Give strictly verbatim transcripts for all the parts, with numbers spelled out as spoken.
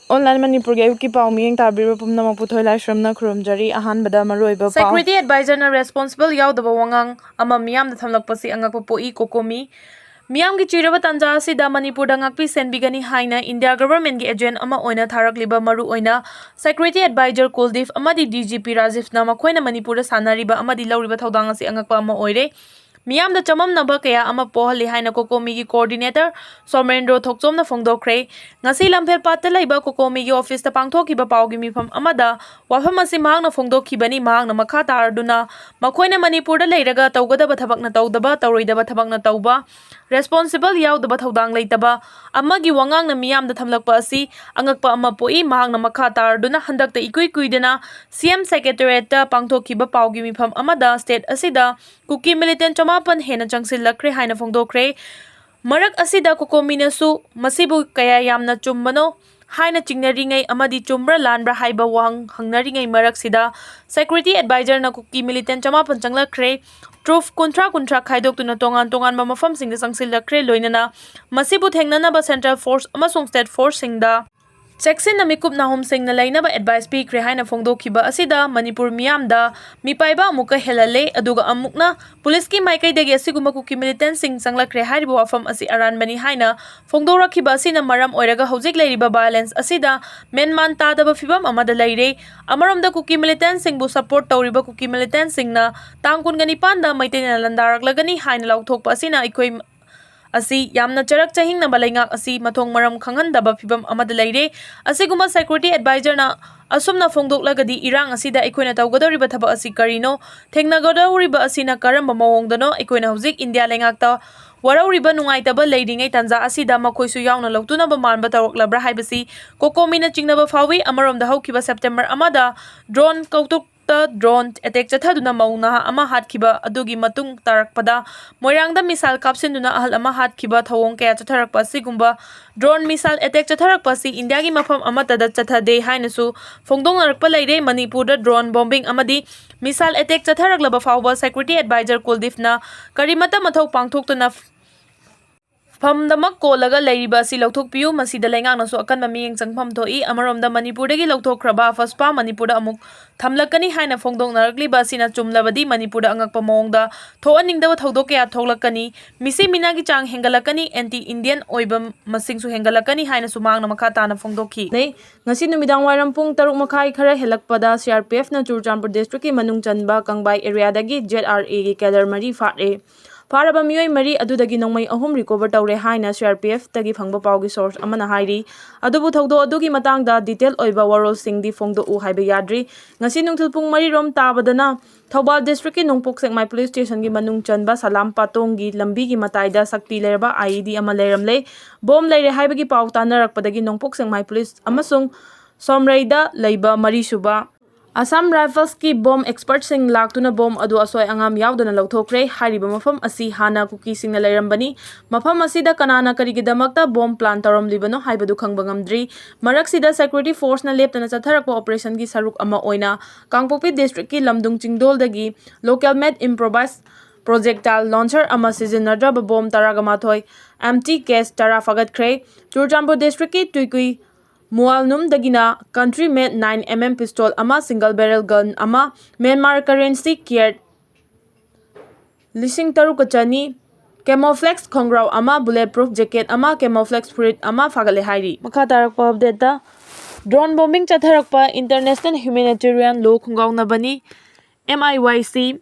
Online ꯃꯅꯤꯄꯨꯔꯒꯤ ꯑꯌꯨꯛꯀꯤ ꯄꯥꯎ ꯃꯤꯠꯌꯦꯡ ꯇꯥꯕꯤꯔꯤꯕ ꯄꯨꯝꯅꯃꯛꯄꯨ ꯊꯣꯏ ꯂꯥꯏꯁ꯭ꯔꯝꯅ ꯈꯨꯔꯨꯝꯖꯔꯤ꯫ ꯑꯍꯥꯟꯕꯗ ꯃꯔꯨꯑꯣꯏꯕ ꯄꯥꯎ꯫ Security advisorꯅ responsible ꯌꯥꯎꯗꯕ ꯋꯥꯉꯥꯡ ꯑꯃ ꯃꯤꯌꯥꯝꯗ ꯊꯝꯂꯛꯄꯁꯤ ꯑꯉꯛꯄ ꯄꯣꯛꯏ꯫ COCOMI ꯃꯤꯌꯥꯝꯒꯤ ꯆꯤꯔꯕ ꯇꯥꯟꯖꯥ ꯑꯁꯤꯗ ꯃꯅꯤꯄꯨꯔꯗ ꯉꯥꯛꯄꯤ ꯁꯦꯟꯕꯤꯒꯅꯤ ꯍꯥꯏꯅ ꯏꯟꯗꯤꯌꯥ governmentꯀꯤ agent ꯑꯃ ꯑꯣꯏꯅ ꯊꯥꯔꯛꯂꯤꯕ ꯃꯔꯨꯑꯣꯏꯅ Security advisor ꯀꯨꯜꯗꯤꯞ ꯑꯃꯗꯤ DGP ꯔꯥꯖꯤꯐꯅ ꯃꯈꯣꯏꯅ ꯃꯅꯤꯄꯨꯔꯗ ꯁꯥꯟꯅꯔꯤꯕ ꯑꯃꯗꯤ ꯂꯧꯔꯤꯕ ꯊꯧꯗꯥꯡ ꯑꯁꯤ ꯑꯉꯛꯄ ꯑꯃ ꯑꯣꯏꯔꯦ꯫ ꯃꯤꯌꯥꯝꯗ ꯆꯃꯝꯅꯕ ꯀꯌꯥ ꯑꯃ ꯄꯣꯛꯍꯜꯂꯤ ꯍꯥꯏꯅ COCOMIꯒꯤ coordinator ꯁꯣꯃꯦꯟꯗ꯭ꯔꯣ ꯊꯣꯛꯆꯣꯝꯅ ꯐꯣꯡꯗꯣꯛꯈ꯭ꯔꯦ꯫ ꯉꯁꯤ ꯂꯝꯐꯦꯜꯄꯥꯠꯇ ꯂꯩꯕ COCOMIꯒꯤ officeꯇ ꯄꯥꯡꯊꯣꯛꯈꯤꯕ ꯄꯥꯎꯒꯤ ꯃꯤꯐꯝ ꯑꯃꯗ ꯋꯥꯐꯝ ꯑꯁꯤ ꯃꯍꯥꯛꯅ ꯐꯣꯡꯗꯣꯛꯈꯤꯕꯅꯤ꯫ ꯃꯍꯥꯛꯅ ꯃꯈꯥ ꯇꯥꯔꯗꯨꯅ ꯃꯈꯣꯏꯅ ꯃꯅꯤꯄꯨꯔꯗ ꯂꯩꯔꯒ ꯇꯧꯒꯗꯕ ꯊꯕꯛꯅ ꯇꯧꯗꯕ, ꯇꯧꯔꯣꯏꯗꯕ ꯊꯕꯛꯅ ꯇꯧꯕ, responsible ꯌꯥꯎꯗꯕ, ꯊꯧꯗꯥꯡ ꯂꯩꯇꯕ ꯑꯃꯒꯤ ꯋꯥꯉꯥꯡꯅ ꯃꯤꯌꯥꯝꯗ ꯊꯝꯂꯛꯄ ꯑꯁꯤ ꯑꯉꯛꯄ ꯑꯃ ꯄꯣꯛꯏ꯫ ꯃꯍꯥꯛꯅ ꯃꯈꯥ ꯇꯥꯔꯗꯨꯅ ꯍꯟꯗꯛꯇ ꯏꯀꯨꯏ ꯀꯨꯏꯗꯅ CM secretariatꯇ ꯄꯥꯡꯊꯣꯛꯈꯤꯕ ꯄꯥꯎꯒꯤ ꯃꯤꯐꯝ ꯑꯃꯗ state ꯑꯁꯤꯗ ꯀꯨꯀꯤ militant ꯆꯃꯥꯄꯟ ꯍꯦꯟꯅ ꯆꯪꯁꯤꯜꯂꯛꯈ꯭ꯔꯦ ꯍꯥꯏꯅ ꯐꯣꯡꯗꯣꯛꯈ꯭ꯔꯦ꯫ ꯃꯔꯛ ꯑꯁꯤꯗ COCOMIꯅꯁꯨ ꯃꯁꯤꯕꯨ ꯀꯌꯥ ꯌꯥꯝꯅ ꯆꯨꯝꯕꯅꯣ ꯍꯥꯏꯅ ꯆꯤꯡꯅꯔꯤꯉꯩ ꯑꯃꯗꯤ ꯆꯨꯝꯕ꯭ꯔꯥ ꯂꯥꯟꯕ꯭ꯔꯥ ꯍꯥꯏꯕ ꯋꯥꯍꯪ ꯍꯪꯅꯔꯤꯉꯩ ꯃꯔꯛꯁꯤꯗ Security advisorꯅ ꯀꯨꯀꯤ militant ꯆꯃꯥꯄꯟ ꯆꯪꯂꯛꯈ꯭ꯔꯦ꯫ Troop ꯀꯨꯟꯊ꯭ꯔꯥ ꯀꯨꯟꯊ꯭ꯔꯥ ꯈꯥꯏꯗꯣꯛꯇꯨꯅ ꯇꯣꯉꯥꯟ ꯇꯣꯉꯥꯟꯕ ꯃꯐꯝꯁꯤꯡꯗ ꯆꯪꯁꯤꯜꯂꯛꯈ꯭ꯔꯦ꯫ ꯂꯣꯏꯅꯅ ꯃꯁꯤꯕꯨ ꯊꯦꯡꯅꯅꯕ central force ꯑꯃꯁꯨꯡ state forceꯁꯤꯡꯗ ꯆꯦꯛꯁꯤꯟꯅ ꯃꯤꯀꯨꯞ ꯅꯥꯍꯨꯝꯁꯤꯡꯅ ꯂꯩꯅꯕ advice ꯄꯤꯈ꯭ꯔꯦ ꯍꯥꯏꯅ ꯐꯣꯡꯗꯣꯛꯈꯤꯕ ꯑꯁꯤꯗ ꯃꯅꯤꯄꯨꯔ ꯃꯤꯌꯥꯝꯗ ꯃꯤꯄꯥꯏꯕ ꯑꯃꯨꯛꯀ ꯍꯦꯜꯍꯜꯂꯦ꯫ ꯑꯗꯨꯒ ꯑꯃꯨꯛꯅ ꯄꯨꯂꯤꯁꯀꯤ ꯃꯥꯏꯀꯩꯗꯒꯤ ꯑꯁꯤꯒꯨꯝꯕ ꯀꯨꯀꯤ militantꯁꯤꯡ ꯆꯪꯂꯛꯈ꯭ꯔꯦ ꯍꯥꯏꯔꯤꯕ ꯋꯥꯐꯝ ꯑꯁꯤ ꯑꯔꯥꯟꯕꯅꯤ ꯍꯥꯏꯅ ꯐꯣꯡꯗꯣꯔꯛꯈꯤꯕ ꯑꯁꯤꯅ ꯃꯔꯝ ꯑꯣꯏꯔꯒ ꯍꯧꯖꯤꯛ ꯂꯩꯔꯤꯕ violence ꯑꯁꯤꯗ ꯃꯦꯟꯃꯥꯟ ꯇꯥꯗꯕ ꯐꯤꯕꯝ ꯑꯃꯗ ꯂꯩꯔꯦ꯫ ꯑꯃꯔꯣꯝꯗ ꯀꯨꯀꯤ militantꯁꯤꯡꯕꯨ support ꯇꯧꯔꯤꯕ ꯀꯨꯀꯤ militantꯁꯤꯡꯅ ꯇꯥꯡ ꯀꯨꯟꯒ ꯅꯤꯄꯥꯟꯗ ꯃꯩꯇꯩꯅ ꯂꯥꯟꯗꯥꯔꯛꯂꯒꯅꯤ ꯍꯥꯏꯅ ꯂꯥꯎꯊꯣꯛꯄ ꯑꯁꯤꯅ ꯑꯩꯈꯣꯏ ꯑꯁꯤ ꯌꯥꯝꯅ ꯆꯔꯛ ꯆꯍꯤꯡꯅꯕ ꯂꯩꯉꯥꯛ ꯑꯁꯤ ꯃꯊꯣꯡ ꯃꯔꯝ ꯈꯪꯍꯟꯗꯕ ꯐꯤꯕꯝ ꯑꯃꯗ ꯂꯩꯔꯦ꯫ ꯑꯁꯤꯒꯨꯝꯕ Security advisorꯅ ꯑꯁꯨꯝꯅ ꯐꯣꯡꯗꯣꯛꯂꯒꯗꯤ ꯏꯔꯥꯡ ꯑꯁꯤꯗ ꯑꯩꯈꯣꯏꯅ ꯇꯧꯒꯗꯧꯔꯤꯕ ꯊꯕꯛ ꯑꯁꯤ ꯀꯔꯤꯅꯣ? ꯊꯦꯡꯅꯒꯗꯧꯔꯤꯕ ꯑꯁꯤꯅ ꯀꯔꯝꯕ ꯃꯑꯣꯡꯗꯅꯣ? ꯑꯩꯈꯣꯏꯅ ꯍꯧꯖꯤꯛ ꯏꯟꯗꯤꯌꯥ ꯂꯩꯉꯥꯛꯇ ꯋꯥꯔꯧꯔꯤꯕ ꯅꯨꯡꯉꯥꯏꯇꯕ ꯂꯩꯔꯤꯉꯩ ꯇꯥꯟꯖꯥ ꯑꯁꯤꯗ ꯃꯈꯣꯏꯁꯨ ꯌꯥꯎꯅ ꯂꯧꯇꯨꯅꯕ ꯃꯥꯟꯕ ꯇꯧꯔꯛꯂꯕ꯭ꯔꯥ ꯍꯥꯏꯕꯁꯤ COCOMIꯅ ꯆꯤꯡꯅꯕ ꯐꯥꯎꯏ꯫ ꯑꯃꯔꯣꯝꯗ ꯍꯧꯈꯤꯕ September ꯑꯃꯗ drone ꯀꯧꯇꯨꯛ ꯇ drone attack ꯆꯠꯊꯗꯨꯅ ꯃꯧ ꯅꯍꯥ ꯑꯃ ꯍꯥꯠꯈꯤꯕ ꯑꯗꯨꯒꯤ ꯃꯇꯨꯡ ꯇꯥꯔꯛꯄꯗ ꯃꯣꯏꯔꯥꯡꯗ missile ꯀꯥꯞꯁꯤꯟꯗꯨꯅ ꯑꯍꯜ ꯑꯃ ꯍꯥꯠꯈꯤꯕ ꯊꯧꯑꯣꯡ ꯀꯌꯥ ꯆꯠꯊꯔꯛꯄ ꯑꯁꯤꯒꯨꯝꯕ drone missile attack ꯆꯠꯊꯔꯛꯄ ꯑꯁꯤ ꯏꯟꯗꯤꯌꯥꯒꯤ ꯃꯐꯝ ꯑꯃꯠꯇꯗ ꯆꯠꯊꯗꯦ ꯍꯥꯏꯅꯁꯨ ꯐꯣꯡꯗꯣꯛꯅꯔꯛꯄ ꯂꯩꯔꯦ꯫ ꯃꯅꯤꯄꯨꯔꯗ drone bombing ꯑꯃꯗꯤ missile attack ꯆꯠꯊꯔꯛꯂꯕ ꯐꯥꯎꯕ Security adviser ꯀꯨꯜꯗꯤꯞꯅ ꯀꯔꯤꯃꯠꯇ ꯃꯊꯧ ꯄꯥꯡꯊꯣꯛꯇꯅ ꯐꯝꯗꯃꯛ ꯀꯣꯜꯂꯒ ꯂꯩꯔꯤꯕ ꯑꯁꯤ ꯂꯧꯊꯣꯛꯄꯤꯌꯨ꯫ ꯃꯁꯤꯗ ꯂꯩꯉꯥꯛꯅꯁꯨ ꯑꯀꯟꯕ ꯃꯤꯠꯌꯦꯡ ꯆꯪꯐꯝ ꯊꯣꯛꯏ꯫ ꯑꯃꯔꯣꯝꯗ ꯃꯅꯤꯄꯨꯔꯗꯒꯤ ꯂꯧꯊꯣꯛꯈ꯭ꯔꯕ ꯑꯐꯁꯄꯥ ꯃꯅꯤꯄꯨꯔꯗ ꯑꯃꯨꯛ ꯊꯝꯂꯛꯀꯅꯤ ꯍꯥꯏꯅ ꯐꯣꯡꯗꯣꯛꯅꯔꯛꯂꯤꯕ ꯑꯁꯤꯅ ꯆꯨꯝꯂꯕꯗꯤ ꯃꯅꯤꯄꯨꯔꯗ ꯑꯉꯛꯄ ꯃꯑꯣꯡꯗ ꯊꯣꯛꯍꯟꯅꯤꯡꯗꯕ ꯊꯧꯗꯣꯛ ꯀꯌꯥ ꯊꯣꯛꯂꯛꯀꯅꯤ꯫ ꯃꯤꯁꯤ ꯃꯤꯅꯥꯒꯤ ꯆꯥꯡ ꯍꯦꯟꯒꯠꯂꯛꯀꯅꯤ, anti Indian ꯑꯣꯏꯕ ꯃꯁꯤꯡꯁꯨ ꯍꯦꯟꯒꯠꯂꯛꯀꯅꯤ ꯍꯥꯏꯅꯁꯨ ꯃꯍꯥꯛꯅ ꯃꯈꯥ ꯇꯥꯅ ꯐꯣꯡꯗꯣꯛꯈꯤ꯫ ꯉꯁꯤ ꯅꯨꯃꯤꯗꯥꯡ ꯋꯥꯏꯔꯝ ꯄꯨꯡ ꯇꯔꯨꯛ ꯃꯈꯥꯏ ꯈꯔ ꯍꯦꯜꯂꯛꯄꯗ C R P F ꯅ ꯆꯨꯔꯆꯥꯟꯄꯨꯔ district ꯀꯤ ꯃꯅꯨꯡ ꯆꯟꯕ ꯀꯪꯕꯥꯏ area ꯗꯒꯤ Z R A ꯒꯤ cadre ꯃꯔꯤ ꯐꯥꯔꯦ꯫ ꯐꯥꯔꯕ ꯃꯤꯑꯣꯏ ꯃꯔꯤ ꯑꯗꯨꯗꯒꯤ ꯅꯣꯡꯃꯩ ꯑꯍꯨꯝ recover ꯇꯧꯔꯦ ꯍꯥꯏꯅ C R P F ꯇꯒꯤ ꯐꯪꯕ ꯄꯥꯎꯒꯤ source ꯑꯃꯅ ꯍꯥꯏꯔꯤ꯫ ꯑꯗꯨꯕꯨ ꯊꯧꯗꯣꯛ ꯑꯗꯨꯒꯤ ꯃꯇꯥꯡꯗ detail ꯑꯣꯏꯕ ꯋꯥꯔꯣꯜꯁꯤꯡꯗꯤ ꯐꯣꯡꯗꯣꯛꯎ ꯍꯥꯏꯕ ꯌꯥꯗ꯭ꯔꯤ꯫ ꯉꯁꯤ ꯅꯨꯡꯊꯤꯜ ꯄꯨꯡ ꯃꯔꯤ ꯔꯣꯝ ꯇꯥꯕꯗꯅ ꯊꯧꯕꯥꯜ district ꯀꯤ ꯅꯣꯡꯄꯣꯛ ꯁꯦꯛꯃꯥꯏ police station ꯒꯤ ꯃꯅꯨꯡ ꯆꯟꯕ ꯁꯂꯥꯝ ꯄꯥꯇꯣꯡꯒꯤ ꯂꯝꯕꯤꯒꯤ ꯃꯇꯥꯏꯗ ꯁꯛꯇꯤ ꯂꯩꯔꯕ I E D ꯑꯃ ꯂꯩꯔꯝꯂꯦ꯫ Bomb ꯂꯩꯔꯦ ꯍꯥꯏꯕꯒꯤ ꯄꯥꯎ ꯇꯥꯅꯔꯛꯄꯗꯒꯤ ꯅꯣꯡꯄꯣꯛ ꯁꯦꯛꯃꯥꯏ police ꯑꯃꯁꯨꯡ ꯁꯣꯝꯔꯩꯗ ꯂꯩꯕ ꯃꯔꯤꯁꯨꯕ Assam Rifles ꯀꯤ bomb expert ꯁꯤꯡ ꯂꯥꯛꯇꯨꯅ bomb ꯑꯗꯨ ꯑꯁꯣꯏ ꯑꯉꯥꯝ ꯌꯥꯎꯗꯅ ꯂꯧꯊꯣꯛꯈ꯭ꯔꯦ꯫ ꯍꯥꯏꯔꯤꯕ ꯃꯐꯝ ꯑꯁꯤ ꯍꯥꯟꯅ ꯀꯨꯀꯤꯁꯤꯡꯅ ꯂꯩꯔꯝꯕꯅꯤ꯫ ꯃꯐꯝ ꯑꯁꯤꯗ ꯀꯅꯥꯅ ꯀꯔꯤꯒꯤꯗꯃꯛꯇ bomb plan ꯇꯧꯔꯝꯂꯤꯕꯅꯣ ꯍꯥꯏꯕꯗꯨ ꯈꯪꯕ ꯉꯝꯗ꯭ꯔꯤ꯫ ꯃꯔꯛꯁꯤꯗ security force ꯅ ꯂꯦꯞꯇꯅ ꯆꯠꯊꯔꯛꯄ operation ꯒꯤ ꯁꯔꯨꯛ ꯑꯃ ꯑꯣꯏꯅ ꯀꯥꯡꯄꯣꯛꯄꯤ district ꯀꯤ ꯂꯝꯗꯨꯡ ꯆꯤꯡꯗꯣꯜꯗꯒꯤ local made improvised projectile launcher ꯑꯃ ꯁꯤꯖꯤꯟꯅꯗ꯭ꯔꯕ bomb ꯇꯔꯥꯒ ꯃꯥꯊꯣꯏ, empty case ꯇꯔꯥ ꯐꯥꯒꯠꯈ꯭ꯔꯦ꯫ ꯆꯨꯔꯆꯥꯟꯄꯨꯔ district ꯀꯤ ꯇꯨꯏꯀꯨꯏ ꯃꯨꯋꯥꯜꯅꯨꯝꯗꯒꯤꯅ country made nine M M pistol ꯑꯃ, single barrel gun ꯑꯃ, Myanmar currency kyat ꯂꯤꯁꯤꯡ ꯇꯔꯨꯛꯀ ꯆꯅꯤ, camouflage ꯈꯣꯡꯒ꯭ꯔꯥꯎ ꯑꯃ, bullet proof jacket ꯑꯃ, camouflage ꯐꯨꯔꯤꯠ ꯑꯃ ꯐꯥꯒꯠꯂꯦ ꯍꯥꯏꯔꯤ꯫ ꯃꯈꯥ ꯇꯥꯔꯛꯄ update ꯇ, drone bombing ꯆꯠꯊꯔꯛꯄ international humanitarian law ꯈꯣꯡꯒꯥꯎꯅꯕꯅꯤ꯫ M I Y C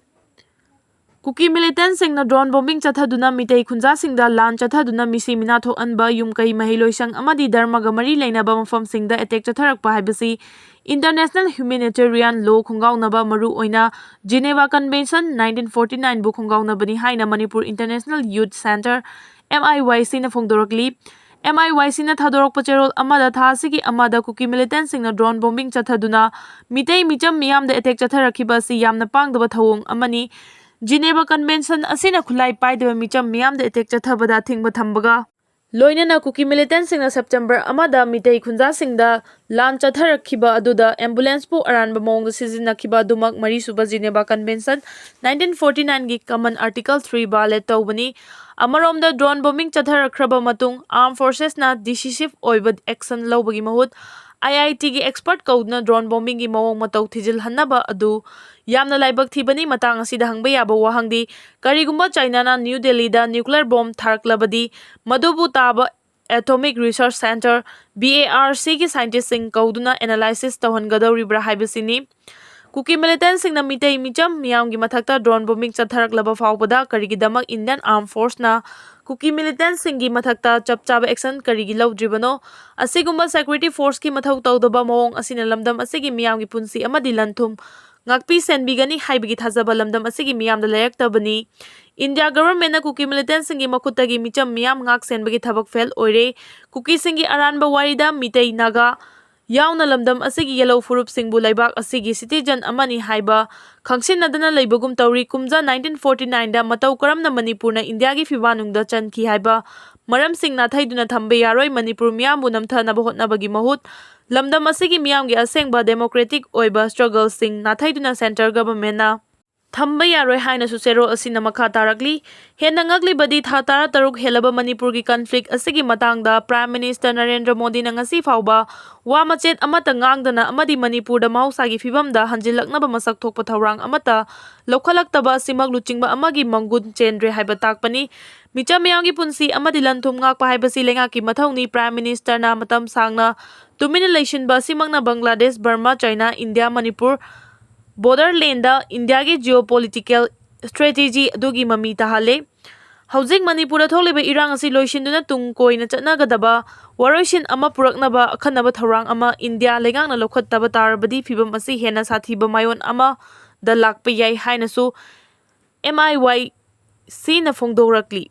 Kuki militant ꯁꯤꯡꯅ drone bombing ꯆꯠꯊꯗꯨꯅ ꯃꯤꯇꯩ ꯈꯨꯟꯖꯥꯁꯤꯡꯗ ꯂꯥꯟ ꯆꯠꯊꯗꯨꯅ ꯃꯤꯁꯤ ꯃꯤꯅꯥ ꯊꯣꯛꯍꯟꯕ, ꯌꯨꯝ ꯀꯩ, ꯃꯍꯩ ꯂꯣꯏꯁꯪ ꯑꯃꯗꯤ ꯙꯔꯃꯒ ꯃꯔꯤ ꯂꯩꯅꯕ ꯃꯐꯝꯁꯤꯡꯗ attack ꯆꯠꯊꯔꯛꯄ ꯍꯥꯏꯕꯁꯤ international humanitarian law ꯈꯣꯡꯒꯥꯎꯅꯕ, ꯃꯔꯨ ꯑꯣꯏꯅ Geneva Convention nineteen forty nine ꯕꯨ ꯈꯣꯡꯒꯥꯎꯅꯕꯅꯤ ꯍꯥꯏꯅ Manipur International Youth Centre, M I Y C ꯅ ꯐꯣꯡꯗꯣꯔꯛꯂꯤ꯫ M I Y C ꯅ ꯊꯥꯗꯣꯔꯛꯄ ꯆꯦꯔꯣꯜ ꯑꯃꯗ ꯊꯥ ꯑꯁꯤꯒꯤ ꯑꯃꯗ ꯀꯨꯀꯤ militant ꯁꯤꯡꯅ drone bombing ꯆꯠꯊꯗꯨꯅ ꯃꯤꯇꯩ ꯃꯤꯆꯝ ꯃꯤꯌꯥꯝꯗ attack ꯆꯠꯊꯔꯛꯈꯤꯕ ꯑꯁꯤ ꯌꯥꯝꯅ ꯄꯥꯡꯗꯕ ꯊꯧꯑꯣꯡ ꯑꯃꯅꯤ꯫ Geneva Convention ꯑꯁꯤꯅ ꯈꯨꯠꯂꯥꯏ ꯄꯥꯏꯗꯕ ꯃꯤꯆꯝ ꯃꯤꯌꯥꯝꯗ attack ꯆꯠꯊꯕꯗ ꯑꯊꯤꯡꯕ ꯊꯝꯕꯒ ꯂꯣꯏꯅꯅ ꯀꯨꯀꯤ militant ꯁꯤꯡꯅ September ꯑꯃꯗ ꯃꯤꯇꯩ ꯈꯨꯟꯖꯥꯁꯤꯡꯗ ꯂꯥꯟ ꯆꯠꯊꯔꯛꯈꯤꯕ ꯑꯗꯨꯗ ambulance ꯄꯨ ꯑꯔꯥꯟꯕ ꯃꯑꯣꯡꯗ ꯁꯤꯖꯤꯟꯅꯈꯤꯕ ꯑꯗꯨꯃꯛ ꯃꯔꯤꯁꯨꯕ Geneva Convention nineteen forty nine ꯒꯤ common article three violate ꯇꯧꯕꯅꯤ꯫ ꯑꯃꯔꯣꯝꯗ, drone bombing ꯆꯠꯊꯔꯛꯈ꯭ꯔꯕ ꯃꯇꯨꯡ Armed Forcesꯅ decisive ꯑꯣꯏꯕ action ꯂꯧꯕꯒꯤ ꯃꯍꯨꯠ IITꯒꯤ expert ꯀꯧꯗꯨꯅ drone bombingꯒꯤ ꯃꯑꯣꯡ ꯃꯇꯧ ꯊꯤꯖꯤꯜꯍꯟꯅꯕ ꯑꯗꯨ ꯌꯥꯝꯅ ꯂꯥꯏꯕꯛ ꯊꯤꯕꯅꯤ꯫ ꯃꯇꯥꯡ ꯑꯁꯤꯗ ꯍꯪꯕ ꯌꯥꯕ ꯋꯥꯍꯪꯗꯤ, ꯀꯔꯤꯒꯨꯝꯕ ꯆꯥꯏꯅꯥꯅ ꯅ꯭ꯌꯨ ꯗꯦꯜꯂꯤꯗ nuclear bomb ꯊꯥꯔꯛꯂꯕꯗꯤ, ꯃꯗꯨꯕꯨ ꯇꯥꯕ Atomic Research Centre, BARCꯒꯤ scientistꯁꯤꯡ ꯀꯧꯗꯨꯅ analysis ꯇꯧꯍꯟꯒꯗꯧꯔꯤꯕ꯭ꯔꯥ ꯍꯥꯏꯕꯁꯤꯅꯤ꯫ ꯀꯨꯀꯤ militantꯁꯤꯡꯅ ꯃꯤꯇꯩ ꯃꯤꯆꯝ ꯃꯤꯌꯥꯝꯒꯤ ꯃꯊꯛꯇ drone bombing ꯆꯠꯊꯔꯛꯂꯕ ꯐꯥꯎꯕꯗ ꯀꯔꯤꯒꯤꯗꯃꯛ Indian Armed Forceꯅ ꯀꯨꯀꯤ militantꯁꯤꯡꯒꯤ ꯃꯊꯛꯇ ꯆꯞ ꯆꯥꯕ action ꯀꯔꯤꯒꯤ ꯂꯧꯗ꯭ꯔꯤꯕꯅꯣ? ꯑꯁꯤꯒꯨꯝꯕ security forceꯀꯤ ꯃꯊꯧ ꯇꯧꯗꯕ ꯃꯑꯣꯡ ꯑꯁꯤꯅ ꯂꯝꯗꯝ ꯑꯁꯤꯒꯤ ꯃꯤꯌꯥꯝꯒꯤ ꯄꯨꯟꯁꯤ ꯑꯃꯗꯤ ꯂꯟ-ꯊꯨꯝ ꯉꯥꯛꯄꯤ ꯁꯦꯟꯕꯤꯒꯅꯤ ꯍꯥꯏꯕꯒꯤ ꯊꯥꯖꯕ ꯂꯝꯗꯝ ꯑꯁꯤꯒꯤ ꯃꯤꯌꯥꯝꯗ ꯂꯩꯔꯛꯇꯕꯅꯤ꯫ India governmentꯅ ꯀꯨꯀꯤ militantꯁꯤꯡꯒꯤ ꯃꯈꯨꯠꯇꯒꯤ ꯃꯤꯆꯝ ꯃꯤꯌꯥꯝ ꯉꯥꯛ ꯁꯦꯟꯕꯒꯤ ꯊꯕꯛ fail ꯑꯣꯏꯔꯦ꯫ ꯀꯨꯀꯤꯁꯤꯡꯒꯤ ꯑꯔꯥꯟꯕ ꯋꯥꯔꯤꯗ ꯃꯤꯇꯩ, ꯅꯥꯒꯥ ꯌꯥꯎꯅ ꯂꯝꯗꯝ ꯑꯁꯤꯒꯤ ꯌꯦꯜꯍꯧ ꯐꯨꯔꯨꯞꯁꯤꯡꯕꯨ ꯂꯩꯕꯥꯛ ꯑꯁꯤꯒꯤ citizen ꯑꯃꯅꯤ ꯍꯥꯏꯕ ꯈꯪꯁꯤꯟꯅꯗꯅ ꯂꯩꯕꯒꯨꯝ ꯇꯧꯔꯤ꯫ ꯀꯨꯝꯖꯥ nineteen forty nineꯗ ꯃꯇꯧ ꯀꯔꯝꯅ ꯃꯅꯤꯄꯨꯔꯅ Indiaꯒꯤ ꯐꯤꯕꯥꯟꯅꯨꯡꯗ ꯆꯟꯈꯤ ꯍꯥꯏꯕ ꯃꯔꯝꯁꯤꯡ ꯅꯥꯊꯩꯗꯨꯅ ꯊꯝꯕ ꯌꯥꯔꯣꯏ꯫ ꯃꯅꯤꯄꯨꯔ ꯃꯤꯌꯥꯝꯕꯨ ꯅꯝꯊꯅꯕ ꯍꯣꯠꯅꯕꯒꯤ ꯃꯍꯨꯠ ꯂꯝꯗꯝ ꯑꯁꯤꯒꯤ ꯃꯤꯌꯥꯝꯒꯤ ꯑꯁꯦꯡꯕ democratic ꯑꯣꯏꯕ struggleꯁꯤꯡ ꯅꯥꯊꯩꯗꯨꯅ centre governmentꯅ ꯊꯝꯕ ꯌꯥꯔꯣꯏ ꯍꯥꯏꯅꯁꯨ ꯆꯦꯔꯣꯜ ꯑꯁꯤꯅ ꯃꯈꯥ ꯇꯥꯔꯛꯂꯤ꯫ ꯍꯦꯟꯅ ꯉꯛꯂꯤꯕꯗꯤ, ꯊꯥ ꯇꯔꯥꯇꯔꯨꯛ ꯍꯦꯜꯂꯕ ꯃꯅꯤꯄꯨꯔꯒꯤ conflict ꯑꯁꯤꯒꯤ ꯃꯇꯥꯡꯗ Prime Minister ꯅꯔꯦꯟꯗ꯭ꯔ ꯃꯣꯗꯤꯅ ꯉꯁꯤ ꯐꯥꯎꯕ ꯋꯥ ꯃꯆꯦꯠ ꯑꯃꯠꯇ ꯉꯥꯡꯗꯅ ꯑꯃꯗꯤ ꯃꯅꯤꯄꯨꯔꯗ ꯃꯍꯧꯁꯥꯒꯤ ꯐꯤꯕꯝꯗ ꯍꯟꯖꯤꯜꯂꯛꯅꯕ ꯃꯁꯛ ꯊꯣꯛꯄ ꯊꯧꯔꯥꯡ ꯑꯃꯠꯇ ꯂꯧꯈꯠꯂꯛꯇꯕ ꯑꯁꯤꯃꯛ ꯂꯨꯆꯤꯡꯕ ꯑꯃꯒꯤ ꯃꯪꯒꯨꯟ ꯆꯦꯟꯗ꯭ꯔꯦ ꯍꯥꯏꯕ ꯇꯥꯛꯄꯅꯤ꯫ ꯃꯤꯆꯝ ꯃꯤꯌꯥꯝꯒꯤ ꯄꯨꯟꯁꯤ ꯑꯃꯗꯤ ꯂꯟ-ꯊꯨꯝ ꯉꯥꯛꯄ ꯍꯥꯏꯕꯁꯤ ꯂꯩꯉꯥꯛꯀꯤ ꯃꯊꯧꯅꯤ꯫ Prime Ministerꯅ ꯃꯇꯝ ꯁꯥꯡꯅ ꯇꯨꯃꯤꯟꯅ ꯂꯩꯁꯤꯟꯕ ꯑꯁꯤꯃꯛꯅ ꯕꯪꯒ꯭ꯂꯥꯗꯦꯁ, ꯕꯔꯃꯥ, ꯆꯥꯏꯅꯥ, ꯏꯟꯗꯤꯌꯥ, ꯃꯅꯤꯄꯨꯔ borderlandꯗ ꯏꯟꯗꯤꯌꯥꯒꯤ geopolitical strategy ꯑꯗꯨꯒꯤ ꯃꯃꯤ ꯇꯥꯍꯜꯂꯦ꯫ ꯍꯧꯖꯤꯛ ꯃꯅꯤꯄꯨꯔꯗ ꯊꯣꯛꯂꯤꯕ ꯏꯔꯥꯡ ꯑꯁꯤ ꯂꯣꯏꯁꯤꯟꯗꯨꯅ ꯇꯨꯡ ꯀꯣꯏꯅ ꯆꯠꯅꯒꯗꯕ ꯋꯥꯔꯣꯏꯁꯤꯟ ꯑꯃ ꯄꯨꯔꯛꯅꯕ ꯑꯈꯟꯅꯕ ꯊꯧꯔꯥꯡ ꯑꯃ ꯏꯟꯗꯤꯌꯥ ꯂꯩꯉꯥꯛꯅ ꯂꯧꯈꯠꯇꯕ ꯇꯥꯔꯕꯗꯤ ꯐꯤꯕꯝ ꯑꯁꯤ ꯍꯦꯟꯅ ꯁꯥꯊꯤꯕ ꯃꯥꯏꯑꯣꯟ ꯑꯃꯗ ꯂꯥꯛꯄ ꯌꯥꯏ ꯍꯥꯏꯅꯁꯨ MIYCꯅ ꯐꯣꯡꯗꯣꯔꯛꯂꯤ꯫